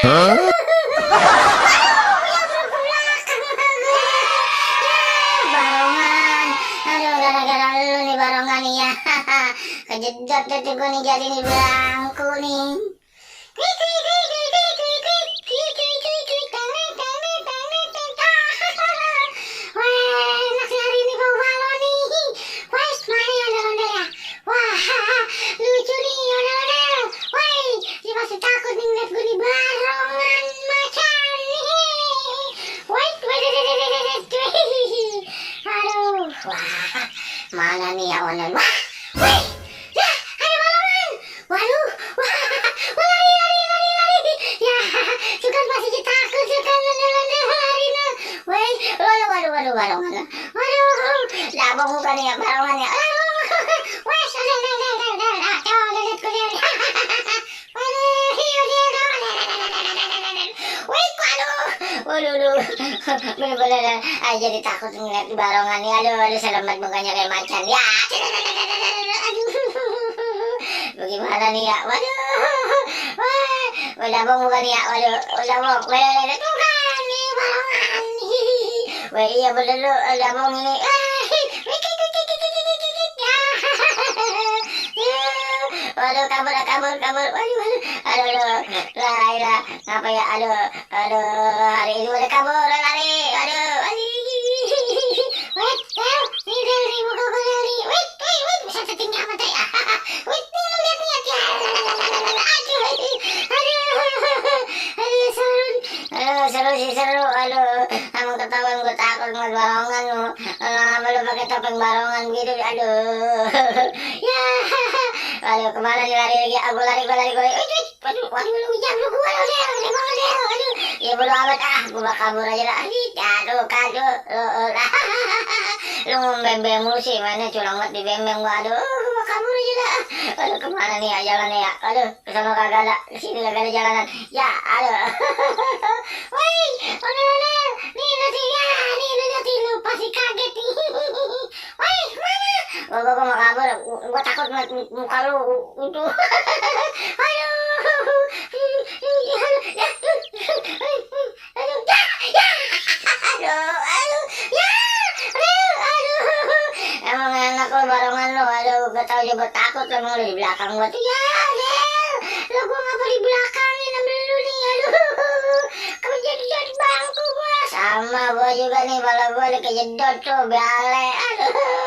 Barongan, aduh gara-gara lu nih barongan nih ya. Kejedot deh gue nih jadi nih belangku nih. Mana nih ya onan? Wah, wih, ya ada balongan. Waduh, wah, lari. Ya, sukan masih takut, sukan lari. Wih, waduh, balongan. Waduh, labong muka nih ya balongan ya. Wih, waduh, bener-bener jadi takut ngeliat barongan ya. Aduh, selamat mukanya kayak macan ya. Aduh, bagaimana nih ya? Waduh, udah bong bukan ya? Waduh, udah bong, bukan nih barongan. Wah iya bener lu, udah bong ini. Waduh, kabur. Waduh. Aduh, Laila, ngapa ya? Aduh, hari ini udah kabur, lari. Aduh, wait, ini dari muka gue dari. Wait, bisa tertinggal mata ya. Wait, lihat ya. Aduh, seru. Aduh, kamu ketahuan gue takut ngeliat barongan lu. Ngapa lu pakai topeng barongan gitu? Aduh, ya. Aduh, kemana nih lari lagi? Aku lari. Waduh, lu jambul gua deh. Aduh, ya bodo amat gua kabur aja lah. Aduh, lu bembeng mulu sih, mana curang banget di bembeng gua. Aduh, gua kabur aja lah. Aduh, kemana nih ya jalannya ya? Aduh, kesana kagak ada, kesini kagak ada jalanan. Ya, aduh. Woi, mana? Nih nanti lu pasti kaget nih. Woi, mana? Gua mau kabur, gua takut ngeliat muka lu itu. Emang enak lo barongan lo, aduh, gak tau juga takut emang lo di belakang gua tuh ya, lo gua ngapa di belakangin ambil lu nih, aduh, kamu jadi bangku gua, sama gua juga nih, pala gua kejedot tuh, bale, aduh.